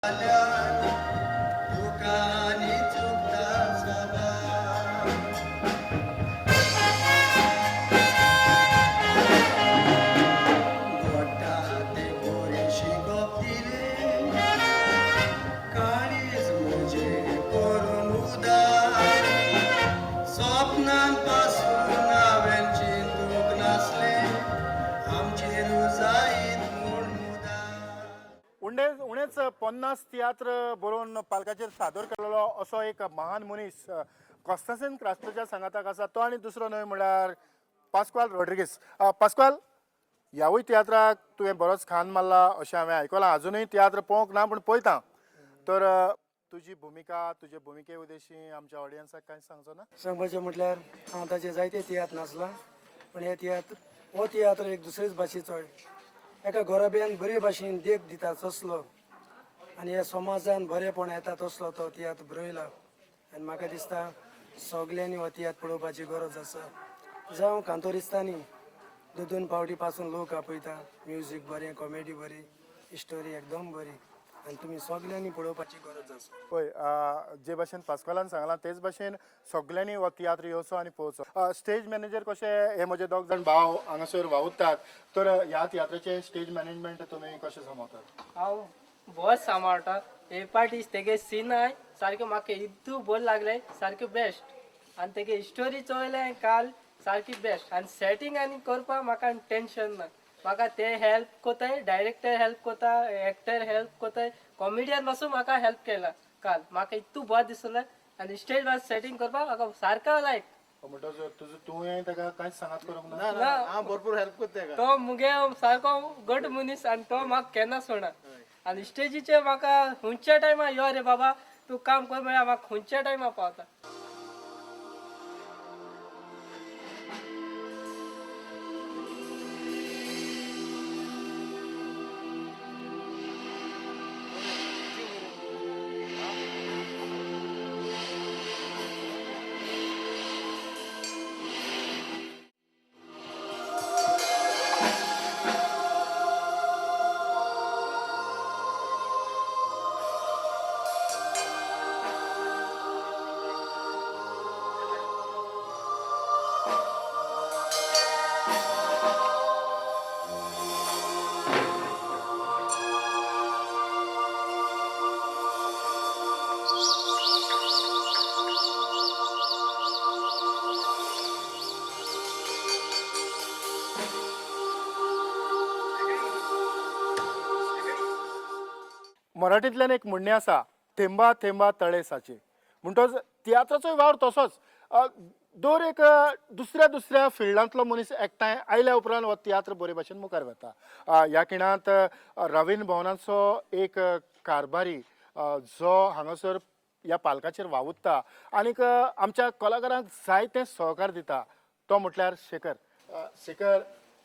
जाल्यार तुका आनी चुकता सदां. घडटा तें बरें शिकप दिलें, काळीज म्हजें करून उदार. सपनान पासून हांवें चिंतूंक नासलें आमचेर जायत म्हूण मुदार. उणेच 50 तियात्र बरोवन पालकाचेर सादर केलेलो असो एक महान मनीस कॉन्स्टन्सीन क्रास्टोच्या सांगाताक आसा. तो आनी दुसरो न्हय म्हळ्यार पास्क्वाल रॉड्रिगीस. पास्क्वाल, ह्यावूय तियात्राक तुवें बरोच खान मारला अशें हांवें आयकलां. अजुनूय तियात्र पळोवंक ना पूण पळयता. तर तुजी भुमिका, तुजे भुमिके उद्देशी आमच्या ऑडियन्साक कांय सांगचो ना? सांगपाचें म्हटल्यार हांव ताचे जायते तियात्र नाचला, पूण हे तियात्र, हो तियात्र एक दुसरेच भाशेचो, एका गोरब्यान बरे भाशेन देख दिता तसलो आनी ह्या समाजान बरेपण येता तसलो तो तियात्र बरयला. आनी म्हाका दिसता सगल्यांनी हो तियात्र पळोवपाची गरज आसा. जावं कांतोरिस्तांनी दोन दोन फावटी पासून लोक आपयता. म्युजीक बरें, कॉमेडी बरी, स्टोरी एकदम बरी आनी तुमी सगल्यांनी पळोवपाची गरज आसा. पळय, जे भाशेन पास्कॉलान सांगलां तेच भाशेन सगल्यांनी हो तियात्र येवचो आनी पळोवचो. स्टेज मॅनेजर कशे हे म्हजे दोग जाण भाव हांगासर वावुरतात, तर ह्या तियात्राचें स्टेज मॅनेजमेंट तुमी कशें सांबाळतात? हांव बस सांबाळटा. हे पाटी तेगे सीन आहाय सारके म्हाका इतू बरें लागले, सारके बेस्ट. आनी तेगे स्टोरी चोयले काल, सारकी बेस्ट. आनी सेटींग आनी करपाक म्हाका टेंशन ना. म्हाका ते हेल्प कोताय, डायरेक्टर हेल्प कोता, एक्टर हेल्प कोताय, कॉमेडियन पासून म्हाका हेल्प केला काल. म्हाका इतू बरें दिसलें आनी स्टेज वाज सेटींग करपाक म्हाका सारका लायक. म्हणटच तुजो तुवें ताका कांयच सांगात करूंक ना? ना. हांव भरपूर हेल्प करता तेका. तो मुगे सारको घट मनीस आनी तो म्हाका केन्ना सोडना. आनी स्टेजीचेर म्हाका खंयच्या टायमार यो रे बाबा तूं काम कर म्हळ्यार म्हाका खंयच्या टायमार पावता. मराठींतल्यान एक म्हणणें आसा, थेंबा थेंबा तळे साचे. म्हणटच तियात्राचोय वावर तसोच. दर एक दुसऱ्या दुसऱ्या फिल्डांतलो मनीस एकठांय आयल्या उपरांत हो तियात्र बरे भाशेन मुखार वता. ह्या खिणांत रवींद्र भवनाचो एक कारभारी जो हांगासर ह्या पालकाचेर वावुरता आनीक आमच्या कलाकारांक जायते सहकार दिता, तो म्हटल्यार शेखर. शेखर,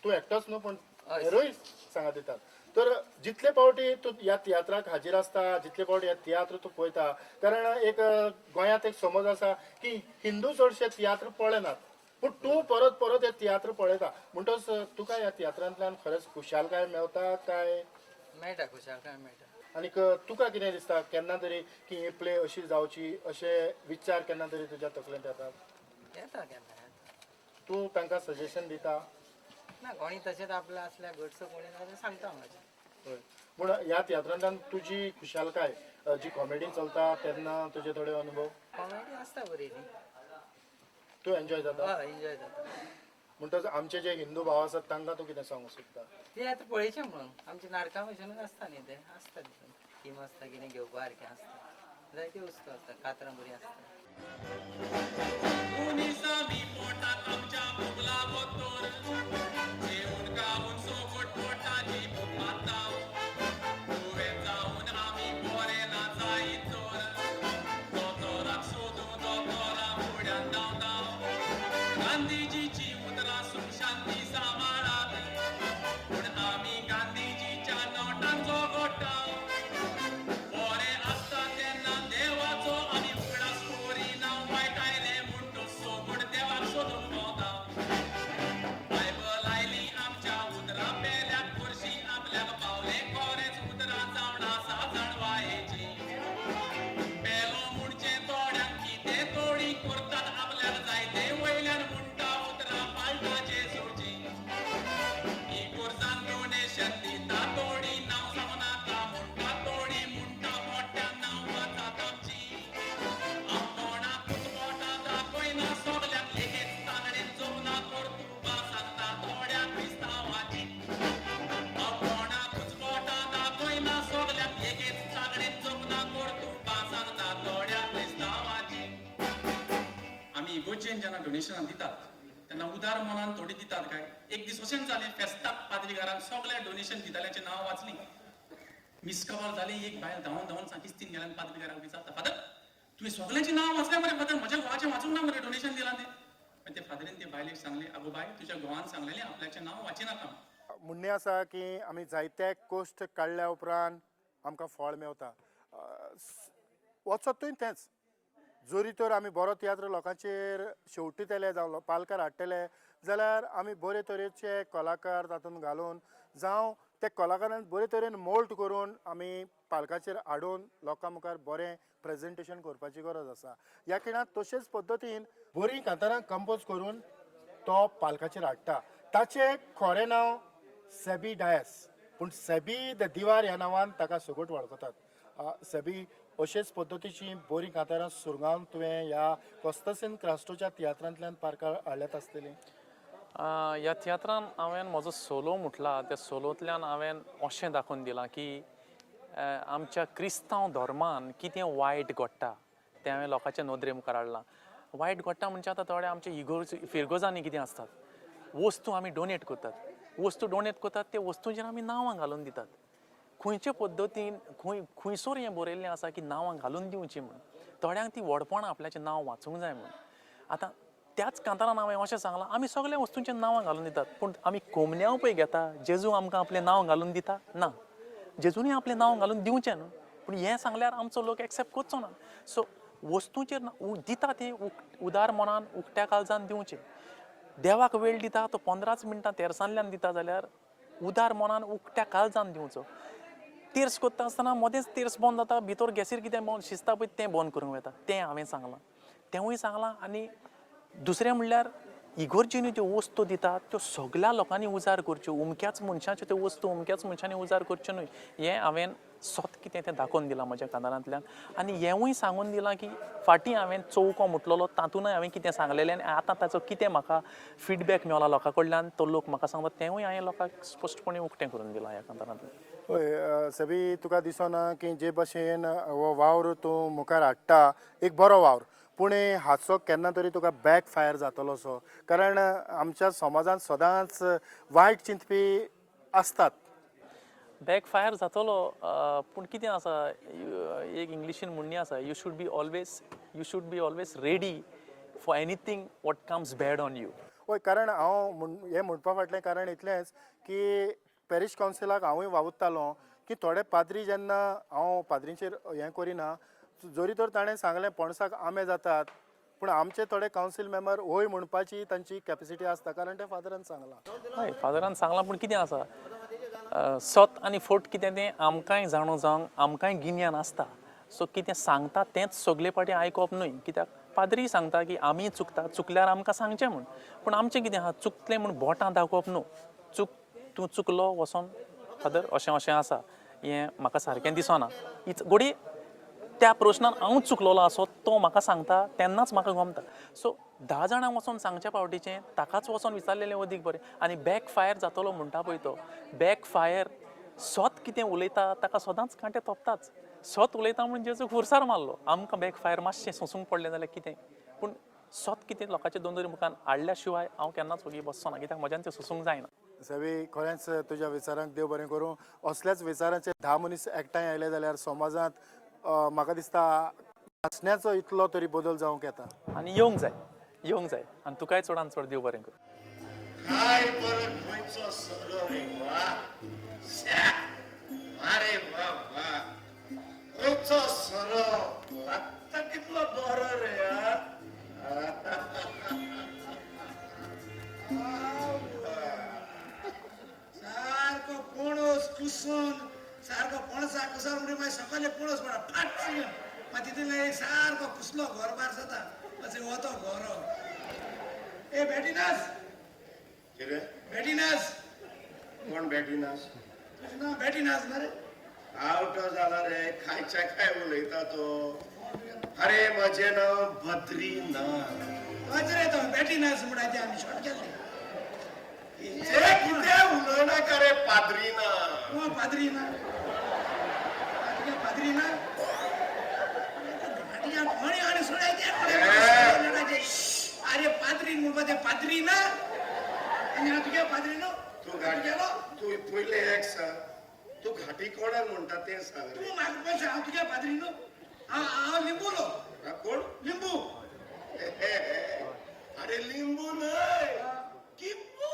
तूं एकटोच न्हू पूण हेरूय सांगात दितात. तर जितले फावटी तूं ह्या तियात्राक हाजीर आसता, जितले फावटी ह्या तियात्र तूं पळयता, कारण एक गोंयांत एक समज आसा की हिंदू चडशे तियात्र पळयनात, पूण तूं परत परत हे तियात्र पळयता. म्हणटच तुका ह्या तियात्रांतल्यान खरेंच खुशालकाय मेवता काय? मेळटा, खुशालकाय मेळटा. आनीक तुका कितें दिसता केन्ना तरी की ही प्ले अशी जावची, अशे विचार केन्ना तरी तुज्या तकलेंत येतात? येता, केन्ना येता. तूं तांकां सजेशन दिता? ना, कोणी तशेंच आपलं असल्या घटसो कोणी ना जाल्यार सांगता म्हाजे. हय, पूण ह्या तियात्रांतल्यान तुजी खुशालकाय जी कॉमेडी चलता तेन्ना तुजे थोडे अनुभव? कॉमेडी आसता बरी न्ही. तूं एन्जॉय जाता? हय, एन्जॉय जाता. म्हणटच आमचे जे हिंदू भाव आसात तांकां तूं कितें सांगूंक सोदता? ते आतां पळयचें म्हणून आमच्या नाटकां भशेनूच आसता न्ही, तें आसता तितून थीम आसता, कितें घेवपा सारकें आसता, जायती वस्तू आसता, कातरां बरीं आसता. मनीस आमी पोटाक आमच्या भुगला दोतोर, जेवन खावन सोगट पोटाची भूक मारता. तुवें जावन आमी बरे ना जायत तर, दोतोराक सोदूं दोतोरा फुड्यान धांवता. गांधीजीची उतरां सुख शांती सांबाळात, पूण आमी गांधीजीच्या नोटांचो गोठाव. बरें आसता तेन्ना देवाचो आमी उगडास करिना, वायट आयलें म्हूण तो सोगूट देवाक सोदूंक भोंवता. बायबल आयली आमच्या उतरां पेल्याक, खुर्शी आपल्याक पावली. जेन्ना डोनेशनां दितात तेन्ना उदार मनान थोडी दितात काय. एक दीस अशेंच जालें, फेस्ताक पाद्री घरान सगळे डोनेशन दिताल्याचें नांव वाचलीं, मिसकॉल जाली. एक बायल धांवन धांवन सांकिस्तीन गेल्यान पाद्री घराक विचारता, फादर तुवें सगळ्यांचें नांव वाचलें मरे, फादर म्हज्या घोवाचें वाचूंक ना मरे, डोनेशन दिलां तें. मागीर ते फादरीन ते बायलेक सांगलें, आगो बाय, तुज्या घोवान सांगलेलें आपल्याचें नांव वाचिनाका. म्हणणें आसा की आमी जायते कश्ट काडल्या उपरांत आमकां फळ मेवता. वचत थंय तेंच, जरी तर आमी बरो तियात्र लोकांचेर शेवटितले जावं पालकार हाडटले जाल्यार आमी बरे तरेचे कलाकार तातूंत घालून जावं ते कलाकारांक बरे तरेन मोल्ड करून आमी पालकाचेर हाडून लोकां मुखार बरें प्रेजेंटेशन करपाची गरज आसा. ह्या खिणांत तशेंच पद्दतीन बरीं कांतारां कंपोज करून तो पालकाचेर हाडटा. ताचें खरें नांव सेबी डायस, पूण सेबी the दिवार ह्या नांवान ताका सगट वळखतात. सेबी, अशेच पद्दतीची बरीं कांतारां सुरगांव तुवें ह्या कोस्तासीन क्रास्टोच्या तियात्रांतल्यान पारकार हाडल्यात आसतली. ह्या तियात्रान हांवें म्हजो सोलो म्हटला, त्या सोलोंतल्यान हांवें अशें दाखोवन दिलां की आमच्या क्रिस्तांव धर्मान कितें वायट घडटा तें हांवें लोकांच्या नदरे मुखार हाडलां. वायट घडटा म्हणजे आतां थोडे आमचे इगोर्ज फिरगोजांनी कितें आसतात, वस्तू आमी डोनेट करतात, वस्तू डोनेट करतात ते वस्तूंचेर आमी नांवां घालून दितात. खंयचे पद्दतीन खंय खंयसर हें बरयल्लें आसा की नांवां घालून दिवचीं म्हूण, थोड्यांक ती व्हडपणां आपल्याचें नांव वाचूंक जाय म्हूण. आतां त्याच कांतारान हांवें अशें सांगलां, आमी सगल्या वस्तूंचेर नांवां घालून दितात, पूण आमी कोमन्यांव पळय घेता, जेजू आमकां आपलें नांव घालून दिता ना, जेजूनी आपलें नांव घालून दिवचें न्हू. पूण हें सांगल्यार आमचो लोक एक्सेप्ट करचो ना. सो वस्तूंचेर दिता ती उदार मनान उकट्या काळजान दिवचें. देवाक वेळ दिता तो 15 मिनटां तेरसांतल्यान दिता जाल्यार उदार मनान उकट्या काळजान दिवचो. तेर्स करता आसतना मदेंच तेर्स बंद जाता, भितर गॅसीर कितें बंद शिजता पळय तें बंद करूंक वता, तें हांवें सांगलां, तेंवूय सांगलां. आनी दुसरें म्हणल्यार इगोर्जीनी ज्यो वस्तू दितात त्यो सगल्या लोकांनी उजार करच्यो, अमक्याच मनशाच्यो त्यो वस्तू अमक्याच मनशांनी उजार करच्यो न्हय, हें हांवें सत कितें तें दाखोवन दिलां म्हज्या कांतारांतल्यान. आनी हेंवूय सांगून दिलां की फाटीं हांवें चौको म्हटलेलो तातूंतय हांवें कितें सांगलेलें आनी आतां ताचो कितें म्हाका फिडबॅक मेवला लोकां कडल्यान, तो लोक म्हाका सांगता तेंवूय हांवें लोकांक स्पश्टपणी उक्तें करून दिलां ह्या कांतारांतल्यान. हय सेबी, तुका दिसना की जे भशेन हो वावर तूं मुखार हाडटा एक बरो वावर, पूण हाचो केन्ना तरी तुका बॅक फायर जातलो असो, कारण आमच्या समाजांत सदांच वायट चिंतपी आसतात. बॅक फायर जातलो, पूण कितें आसा, एक इंग्लिशीन म्हणणी आसा, you should be always ready for anything what comes bad on you. हय, कारण हांव हें म्हणपा फाटलें कारण इतलेंच की पॅरीश कावन्सिलाक हांवूय वावुरतालो की थोडे पाद्री जेन्ना हांव पाद्रींचेर हें करिना, जरी तर ताणें सांगलें पणसाक आंबे जातात, पूण आमचे थोडे कावन्सील मेंबर हय म्हणपाची तांची कॅपेसिटी आसता, कारण तें फादरान सांगलां. हय, फादरान सांगलां, पूण कितें आसा, सत आनी फट कितें तें आमकांय जाणो जावंक आमकांय गिन्यान आसता. सो कितें सांगता तेंच सगले फावटी आयकप न्हय, कित्याक पाद्री सांगता की आमी चुकता, चुकल्यार आमकां सांगचें म्हूण, पूण आमचें कितें आहा, चुकलें म्हूण बोटां दाखोवप न्हू, चूक तूं चुकलो वचोन फादर अशें अशें आसा हें म्हाका सारकें दिसना, घडये त्या प्रश्नान हांव चुकलोलो आसत तो म्हाका सांगता तेन्नाच म्हाका गमता. सो 10 जाणांक वचोन सांगच्या फावटीचें ताकाच वचोन विचारलेलें अदीक बरें. आनी बॅक फायर जातलो म्हणटा पळय तो बॅक फायर, सत कितें उलयता ताका सदांच कांटे तोपताच. सत उलयता म्हूण जेजूक खुर्सार मारलो, आमकां बॅक फायर मातशें सोंसूंक पडलें जाल्यार कितें, पूण सत कितें लोकांच्या दोन मुखार हाडल्या शिवाय हांव केन्नाच वगी बसचो ना, कित्याक म्हज्यान तें सोंसूंक जायना. सेबी, खरेंच तुज्या विचारांक देव बरें करूं. असल्याच विचारांचे 10 मनीस एकठांय आयले जाल्यार समाजांत म्हाका दिसता नाचण्याचो इतलो तरी बदल जावंक येता. आनी येवंक जाय, येवंक जाय. आनी तुकाय चडान चड देव बरें करूं. काय बरं खंयचो सरो रे वा, अरे वा वा, खंयचो सरो आत्ता कितलो बरो रे. सारको पणस कुसून, सारको पणसा कुसर म्हणजे मागीर सकाळी पणस म्हणा फाट मागीर तितून एक सारको कुसलो घरबार जाता, अशें हो तो घरो. ए बेटिनास, कितें? बेटिनास. कोण बेटिनास? तुजें नांव बेटिनास ना रे? आवटो जाला रे, खायच्या काय उलयता तो. अरे म्हजें नांव बद्रीनाथ. तोच रे तो बेटिनास म्हणटा ते आमी शॉर्ट केल्ले. कितें कितें उलयनाका रे पाद्रीना. कोण पाद्री ना? पाद्री ना? अरे पाद्रीन म्हणपा ते पाद्री ना आनी हांव तुगे पाद्री न्हू. तूं घाटी गेलो. तूं पयलें एक सांग, तूं घाटी कोणाक म्हणटा तें सांग रे. तूं म्हाका पळय, हांव तुगे पाद्री न्हू. हांव हांव लिंबूलो. हा, कोण? लिंबू. अरे लिंबू न्हय, किंबू.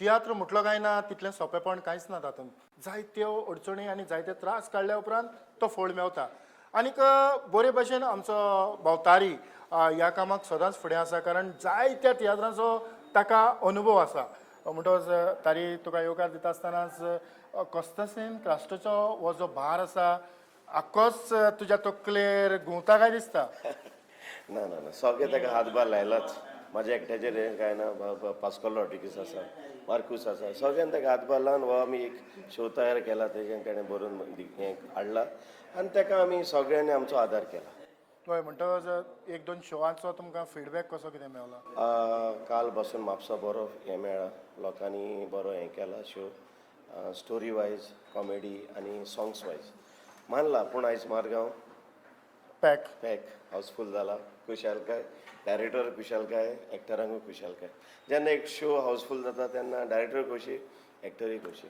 तियात्र म्हटलो काय ना तितलें सोंपेपण कांयच ना तातूंत. जायत्यो अडचणी आनी जायते त्रास काडल्या उपरांत तो फळ मेवता. आनीक बरे भशेन आमचो भोंवतारी ह्या कामाक सदांच फुडें आसा, कारण जायत्या तियात्रांचो ताका अनुभव आसा. म्हणटकच तारी तुका येवकार दिता आसतनाच कॉस्तासीन क्रास्टोचो हो जो भार आसा आक्कोच तुज्या तकलेर घुंवता काय दिसता. ना ना ना, सगळे ताका हातभार लायलाच. म्हाज्या एकट्याचेर हें कांय ना. पास्कोल रॉड्रिगीस आसा, मार्कूस आसा, सगळ्यान ताका हातभार लावन हो आमी एक शो तयार केला. तेज्यान ताणें बरोवन हें हाडला आनी ताका आमी सगळ्यांनी आमचो आदार केला. हय, म्हणटकच एक दोन शोवांचो तुमकां फिडबॅक कसो कितें मेवला? काल बसून म्हापसा बरो हें मेळ्ळा, लोकांनी बरो हें केला शो, स्टोरी वायज, कॉमेडी आनी सोंग्स वायज मानला. पूण आयज मारगांव पॅक पॅक हाऊसफूल जाला. खुशालकाय, डायरेक्टर खुशालकाय, एक्टरांकूय खुशालकाय. जेन्ना एक शो हाऊसफूल जाता तेन्ना डायरेक्टर खोशी, एक्टरूय खोशी.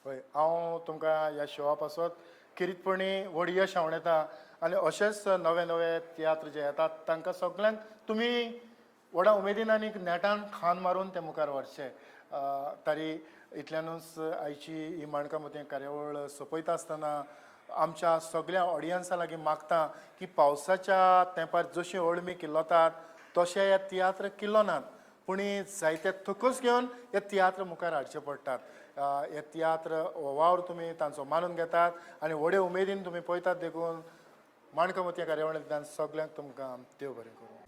हय, हांव तुमकां ह्या शोवा पासत खेरीतपणी व्हड यश आंवडेता आनी अशेंच नवे नवे तियात्र जे येतात तांकां सगल्यांक तुमी व्हडा उमेदीन आनी नेटान खान मारून ते मुखार व्हरचे. तरी इतल्यानूच आयची ही माणकां मोतयां कार्यावळ सोंपयता आसतना आमच्या सगल्या ऑडियन्सा लागीं मागता की पावसाच्या तेंपार जशीं अळमी किल्लतात तशे हे तियात्र किल्लनात, पूण जायते थकस घेवन हे तियात्र मुखार हाडचे पडटात. हे तियात्र हो वावर तुमी तांचो मानून घेतात आनी व्हडे उमेदीन तुमी पळयतात, देखून माणकां मोतयां कार्यावळींतल्यान सगल्यांक तुमकां देव बरें करूं.